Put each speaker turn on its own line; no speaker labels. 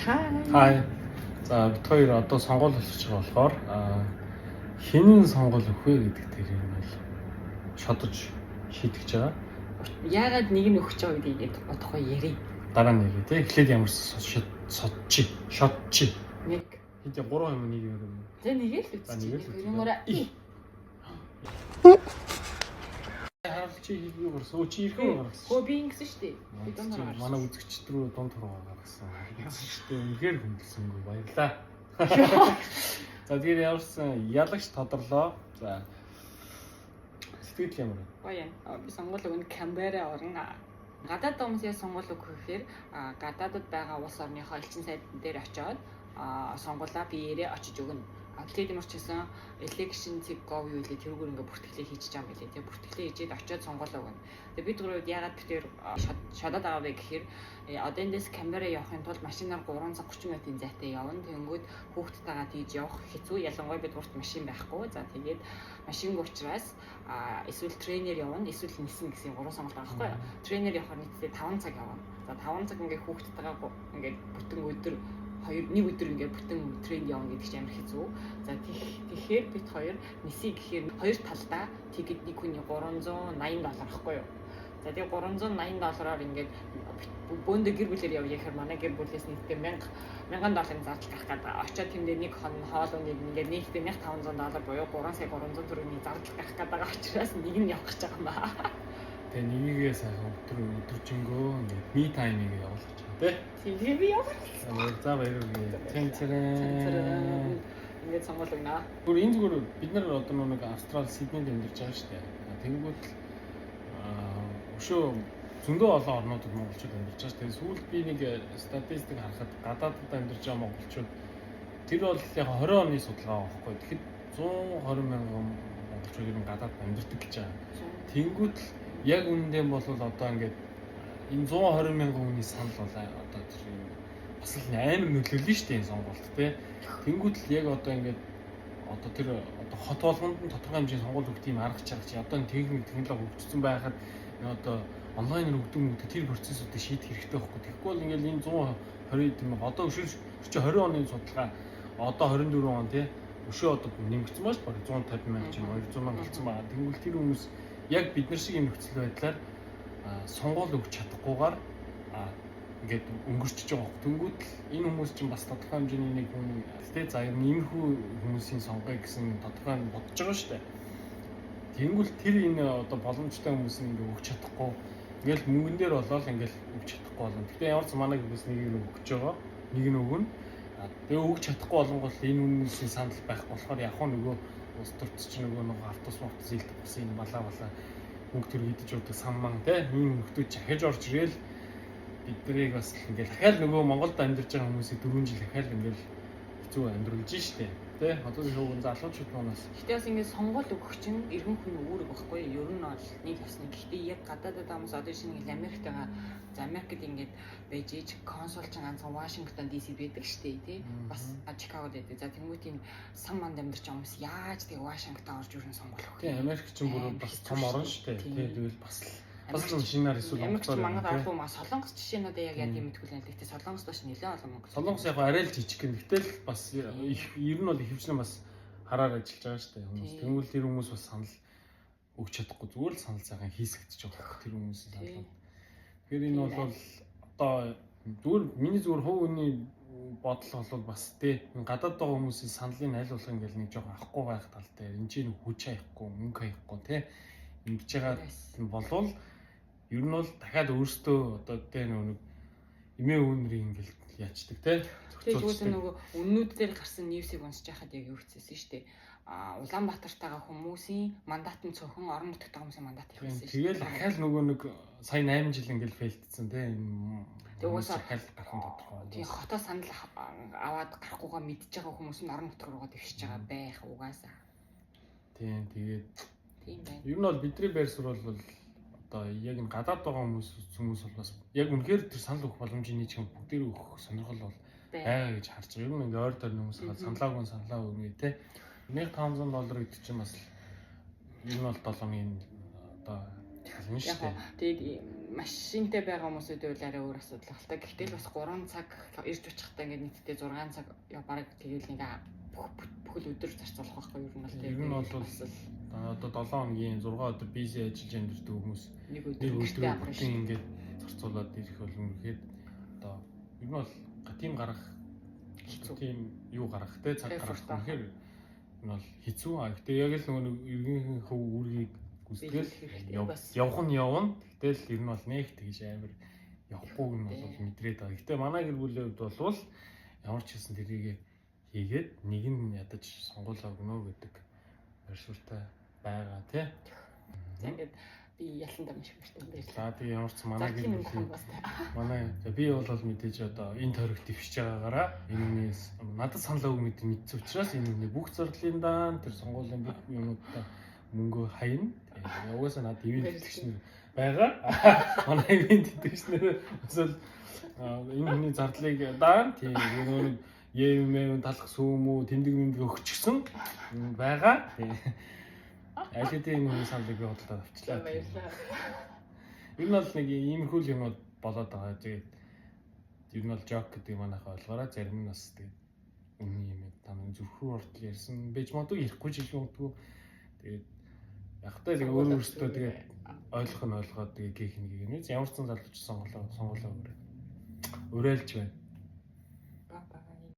Хай. За, бид хоёр одоо сонгуул болчих болохоор хинэн сонгуул өгөх вэ гэдэг тэр юм бол шодож шийтгэж байгаа.
Яагаад нэг нь өгч байгаа гэдгийг бодохгүй ярив.
Дараа нь ярив тий. Эхлээд ямар содчи, шодчи.
Нэг.
Хэд 3 юм нэг юм.
За, нэг л
За, нэг л
үзчих.
үзье.
Юмороо.
И. Харуул, чи юу гарсан? Өө, чи ирэхүү гаргасан.
Хөө, би ингэсэн шүү дээ. Би дундаар гарсан.
Манай үзэгчд рүү дунд руу гаргасан. Гаргасан шүү дээ. Үнэхээр хүндэлсэнгүй, баярлаа. За, тэгэхээр ямарсан ялагч тодорлоо. За, сэтгэл ямар вэ?
Гоё юм. Би сонгуул өгнө, Камбера орно. Гадаад хүмүүс яа сонгуул өгөх гэхээр гадаадад байгаа улс орныхоо элчин сайд дээр очиод сонгуулаа биеэрээ очиж өгнө. Тэгээд ямар ч гэсэн election.gov юу лээ, тэрүүгээр ингээ бүртгэлээ хийж байгаа юм билээ. Тэгээ бүртгэлээ хийжээд очиод сонгуулаа өгнө. Тэгээ бид гурав яагаад бид тэр шодоод байгаа вэ гэхээр одоо эндээс Камбера явахын тулд машинаар 3 цаг 30 минутын зайтай явна. Тэнгүүд хүүхдтэйгээ тийж явах хэцүү. Ялангуяа бид гуравт машин байхгүй. За, тэгээд машингүй учраас эсвэл train ээр явна, эсвэл нисэн гэсэн гурван сонголт байгаа байхгүй юу? Train ээр явахаар нийтдээ 5 цаг явна. За, 5 цаг ингээ хүүхдтэйгээ ингээ бүтэн өдөр, хоёр нэг өдөр ингээ бүтэн train явна гэдэг чинь амар хэцүү. За, тэгэхээр бид хоёр нисье гэхээр хоёр талдаа тэгэд нэг хүний 380 доллар байхгүй юу? За, тэгээ 380 доллараар ингээд бөөндө гэр бүлээр явъя гэхээр манай гэр бүлээс нийтдээ 1000 1000 долларын зардал гарах гэдэг. Очоод тэндээ нэг хон хоол унд ингээд нийтдээ 1500 доллар буюу 3 сая 300 төгрөгийн зардал гарах гэдэг байгаа учраас нэг нь явах гэж байгаа юм ба.
Тэгээ нэгийгээ сайхан өдөр өдөржингөө ингээд me time-ыг явуулах гэж байна тий.
Тэгээ би явах.
За, баярлалаа. Тэнцэрэн.
Ингээд сонгуул өгнө.
Гүр энэ зүгээр бид нар одоо нэг Австрали, Сиднейд амьдарч байгаа шүү дээ. Тэгэнгүүт л өшөө зөндөө олон орнуудад монголчууд амьдарч байгаа шүү дээ. Сүүлд би нэг статистик харахад гадаадд амьдарч байгаа монголчууд, тэр бол яг 20 оны судалгаа байхгүй. Тэгэхэд 120 мянган монголчууд ер нь гадаад амьдардаг гэж байгаа. Тэнгүүт л яг үнэндээ бол одоо ингээд энэ 120 мянган хүний санал бол одоо тэр бас л амар нөлөөлнө шүү дээ энэ сонгуульд тий. Тэнгүүт л яг одоо ингээд одоо тэр одоо хот болгонд нь тодорхой хэмжээний сонгуул өгөх тийм арга чарга чи одоо энэ техник, технологи хөгжсөн байхад энэ одоо онлайнаар өгдөг мөгдөг тэр процессуудыг шийдэх хэрэгтэй байхгүй. Тэгэхгүй бол ингээд энэ 120 тийм одоо өшөө чи 20 оны судалгаа, одоо 24 он тий, өшөө одоо нэмэгдсэн байж баг 150 мянга ч юм 200 мянга болсон байгаа. Тэгвэл тэр хүмүүс яг бид нар шиг юм нөхцөл байдлаар сонгуул өгч чадахгүйгээр ингээд өнгөрчөж байгаа хөх. Тэнгүүд л энэ хүмүүс чинь бас тодорхой хэмжээний нэг хүн тий, за ер нь иймэрхүү хүмүүсийн сонгоё гэсэн тодорхой юм бодож байгаа шүү дээ. Тэнгүүл тэр энэ одоо боломжтой хүмүүс нь ингээд өгч чадахгүй ингээл мөнгөн дээр болоод ингээл өгч чадахгүй болно. Гэхдээ ямар ч манай гэрээс нэг нь өгч байгаа. Нэг нь өгнө. Тэгээ өгч чадахгүй болонгол энэ хүмүүсийн санал байх болохоор яг хөө нөгөө улс төрт чинь нөгөө автобус автобус илдэх бас энэ балаа балаа мөнгө төр идэж удаг сан ман тий ийм нөхдүүд чахиж орж ирээл бид нарыг бас л ингээл дахиад нөгөө Монголд амьдарч байгаа хүмүүсийг 4 жил дахиад ингээл хэцүү амьдруулж штэ тий. Одоо шүүгэн залуучууд манаас
Гэтэ бас ингээд сонгуул өгөх чинь эргэн хүний үүрэг байхгүй юу? Ер нь бол нэг явсны. Гэхдээ яг гадаадад байгаа хүмүүс одоо шинэ ингээд Америкт байгаа. За, Америкт ингээд байж иж консул чинь ганцхан Вашингтон DC байдаг штэ тий. Бас Чикагод байдаг. За, тэнгуут энэ сан манд амьдарч байгаа хүмүүс яаж тэгээ Вашингтон орж ирэн сонгуул өгөх
Тий,
юм?
Америк чинь бүр
Амар
бас
хэцүү
том орн
шүү
штэ
дээ.
тий. Тэгвэл бас л шинээр эсвэл
Америкч
онгоцоор
мангад
юм, тий.
орлого маа Солонгос жишээ нь одоо яг яа тийм мэдгүй л байна. Гэхдээ Солонгос бас нэлээд олон монгол.
Солонгос яг арай л жижиг гэн. Гэтэл бас их ер нь бол ихэвчлэн бас хараар ажиллаж байгаа шүү дээ хүмүүс. Тэнгүүл тэр хүмүүс бас санал өгч чадахгүй, зүгээр л санал сайхан хийсгэж байгаа тэр хүмүүсийн санал. Тэгэхээр энэ бол одоо зүгээр миний зүгээр хувь хүний бодол бол бас тий гадаад байгаа хүмүүсийн саналын аль болох ингээл нэг жоохон авахгүй байх тал дээр энэ чинь хүч хаяхгүй, мөнгө хаяхгүй тий ингэж байгаа болвол ер нь бол дахиад өөрсдөө одоо тий нөгөө нэг эмээ өвнөрийг ингээл яачдаг тий
Тэгээ зүгээр
зохицуулдаг.
нөгөө үннүүд дээр гарсан news ийг уншиж байхад яг юу хэвчээсэн шүү дээ. Улаанбаатартайгаа хүмүүсийн мандат нь цөөхөн, орон нутагт байгаа хүмүүсийн мандат их байсан шүү дээ.
Тэгэл дахиад нөгөө нэг сая 8 жил ингээл fail дсэн тий.
Тэг угаасаа
дахиад гарах нь тодорхой.
Тийм, хотоо санал аваад гарахгүйгаа мэдж байгаа хүмүүс нь орон нутг руугаа дэвшиж байгаа байх угаасаа.
Тийм, тэгээд
Тийм байна.
ер нь бол бидний байр суурь бол одоо яг энэ гадаад байгаа хүмүүс бол бас яг үнэхээр тэр санал өгөх боломжийг нийт юм бүгдээр өгөх сонирхол бол байгаа гэж харж байгаа. Ер нь ингээ ойр тойрны хүмүүс саналаагүй саналаа өгнө те. 1500 доллар гэдэг чинь бас ер нь бол 7 оны одоо хална шүү
Яг
дээ.
тэгээд Машинтай байгаа хүмүүсүүд байвал арай өөр асуудал байх л та. Гэхдээ л бас 3 цаг ирж очихдаа ингээд нийтдээ 6 цаг бараг тэгэл нэг бүхэл өдөр зарцуулах байхгүй юу, ер нь бол.
Ер нь бол одоо 7 хоногийн 6 өдөр busy ажиллаж амьдардаг хүмүүс
нэг өдөр гэртээ амрах
шүү. Ингээд зарцуулаад ирэх бол үнэхээр одоо ер нь бол тийм гарах
хэцүү.
Тийм юу гарах те, цаг гарах үнэхээр энэ бол хэцүү. Гэхдээ яг л нөгөө нэг иргэнхэн хөв үүргийг гүйцэтгэл явах нь явна. Тэгтэл ер нь бол нэг тэгж амар явахгүй юм бол мэдрээд байгаа. Гэхдээ манай гэр бүлийн хувьд бол ямар ч гэсэн тэрийг хийгээд нэг нь ядаж сонгуулаа өгнө гэдэг байр суурьтай байгаа тий.
За, ингээд би ялан маш их баяртай, баярлалаа.
За, тэгээ ямар ч манай гэр бүлийн манай би бол мэдээж одоо энэ тойрог дэвшиж байгаагаараа энэ хүнээс надад санал өг мэдсэн учраас энэ хүний бүх зардлын даан тэр сонгуулийн бүх юмнуудаа мөнгө хайна. Тэгээ угаасаа надад ивент тэтгэгч нар байгаа. Манай ивент тэтгэгч нар бас л энэ хүний зардлыг даан, тийм нөгөө юм юм талах сүүм үү, тэмдэг мэмдэг өгчихсөн байгаа. Тийм. Аль хэдийн энэ хүний саналыг би худалдаад авчлаа.
Баярлалаа.
Ер нь бол нэг иймэрхүү л юмуд болоод байгаа. Тэгээд ер нь бол joke гэдэг манайхаа ойлгоорой. Зарим нь бас тэгээд үнэн юм та нар зүрхүү ортол ярьсан байж магадгүй, ярихгүй ч гэж магадгүй. Тэгээд яг та тэгээд өөр өөртөө тэгээд ойлгох нь ойлгоод тэгээд гэх нэг юм. Ямар ч зан залууч сонгуулаа уриалж байна.